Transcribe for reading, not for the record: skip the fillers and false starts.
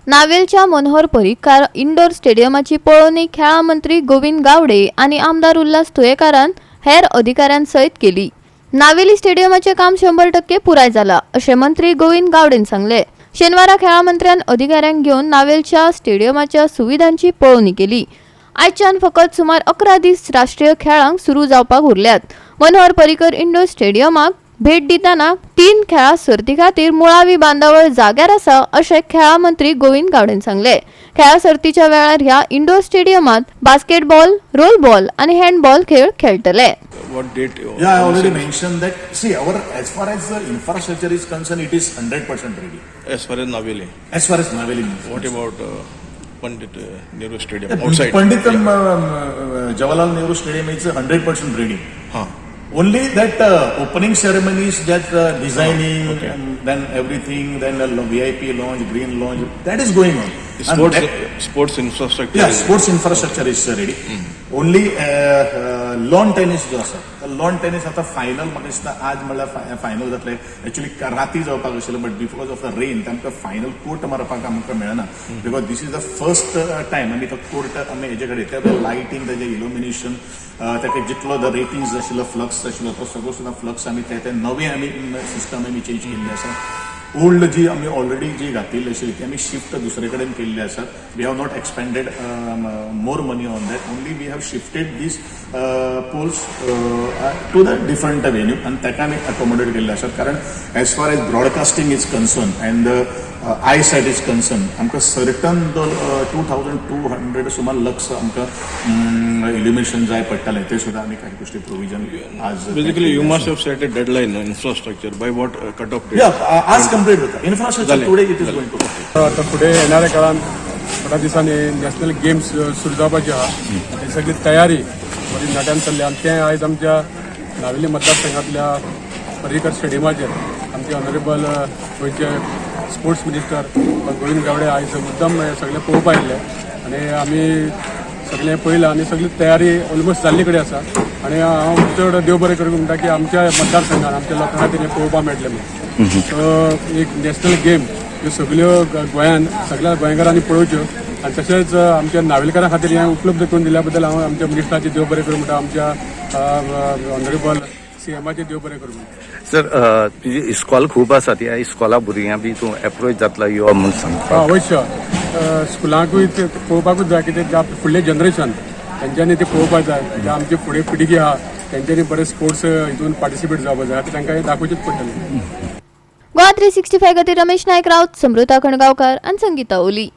नावेलच्या Manohar Parrikar indoor स्टेडियमाची पळोवणी खेळां मंत्री गोविंद गावडे आनी आमदार उल्हास तुयेकारान हेर अधिकाऱ्यां सयत केली. नावेली स्टेडियमाचें काम 100% पुराय जाला अशें मंत्री गोविंद गावडेन सांगलें. शेनवारा खेळां मंत्र्यान अधिकाऱ्यांक घेवन नावेलच्या स्टेडियमाच्या सुविधांची पळोवणी केली. आयच्यान फकत सुमार 11 दीस राष्ट्रीय खेळांक सुरू जावपाक उरल्यात. मनोहर पर्रीकर इंडोर स्टेडियमाक भेट दितना तीन खेळां सर्ती खातीर मुळावी बांदावळ जाग्यार आसा अशें खेळां मंत्री गोविंद गावडेन सांगलें. खेळां सर्तीच्या वेळार ह्या इंडोर स्टेडियमात बास्केटबॉल, रोल बॉल आनी हँडबॉल खेळ खेळटले. What date? Yeah, I already mentioned that. See, our as far as the infrastructure is concerned, it is 100% ready. As far as Naveli. As far as Naveli is What about Pandit Nehru Stadium outside? Pandit Jawaharlal Nehru Stadium is 100% ready. Only that opening ceremonies, that designing, and then everything, then the VIP lounge, green lounge, that is going on. And Sports, sports infrastructure. Yeah, sports infrastructure is ready. Only lawn tennis जो आसा, loan tennis आता final म्हाका दिसता आज म्हणल्यार final जातले. Actually राती जावपाक आशिल्लें, but because of the rain तांकां फायनल कोर्ट मारपाक आमकां मेळना, because this is the first time आमी तो कोर्ट आमी हेजे कडेन ते लायटींग, तेजें इल्युमिनेशन, ताका जितलो the ratings आशिल्लो, फ्लक्स आशिल्लो, तो सगळो सुद्दां फ्लक्स आमी ते ते नवे आमी सिस्टम आमी चेंज केल्ली आसा. ओल्ड जी आमी ऑलरेडी जी घातिल्ली आशिल्ली ती आमी शिफ्ट दुसरे कडेन केल्ली आसा. We have not expended more money on that. Only we have shifted these poles to the different venue आनी ताका आमी अकोमोडेट केल्ले आसात, कारण as far as broadcasting is concern and the eyesight is concern, आमकां सर्टन 2200 सुमार lux आमकां इल्युमिनेशन जाय पडटालें, ते सुद्दां आमी काही गोष्टी प्रोविजन आज Basically, you must have set a deadline on infrastructure. By what cut-off date? Yeah, आज कंप्लीट जाता इन्फ्रास्ट्रक्चर. जालें. Today it is going to complete. आतां फुडें येणाऱ्या काळान थोड्या दिसांनी नॅशनल गेम्स सुरू जावपाची आहा. ही सगळी तयारी बरी नेटान चल्ल्या आनी तें आयज आमच्या नावेली मतदारसंघातल्या पर्रीकर स्टेडियमाचेर आमचे ऑनरेबल गोंयचे स्पोर्ट्स मिनिस्टर गोविंद गावडे आयज मुद्दम हें सगळें पळोवपाक आयिल्ले आनी आमी सगळें पळयलां आनी सगळी तयारी ऑलमोस्ट जाल्ली कडेन आसा. आनी हांव चड देव बरें करूं म्हणटा की आमच्या मतदारसंघान आमच्या लोकां खातीर हें पळोवपाक मेळटलें म्हणून. सो एक नॅशनल गेम ह्यो सगल्यो गोंयान सगळ्या गोंयकारांनी पळोवच्यो आनी तशेंच आमच्या नावेलकारां खातीर हें उपलब्ध करून दिल्या बद्दल हांव आमच्या मिनिस्टराचें देव बरें करूं म्हणटा, आमच्या ऑनरेबल सीएमाचें देव बरें करूं म्हणटा. सर, तुजी इस्कॉल खूब आसा. ह्या इस्कॉला भुरग्यां बी तूं एप्रोच जातलो यो म्हूण सांगपाक? अवश्य, स्कुलांकूय ते पळोवपाकूच जाय, कित्याक जे फुडलें जनरेशन तेंच्यांनी ते पळोवपाक जाय. जे आमची फुडें पिळगी आहा तेंच्यांनी बरे स्पोर्ट्स हितून पार्टिसिपेट जावपाक जाय. आतां तांकां हें दाखोवचेंच पडटलें. गोवा 365 खातीर रमेश नायक राऊत, समृता खणगांवकार आनी संगीता ओली.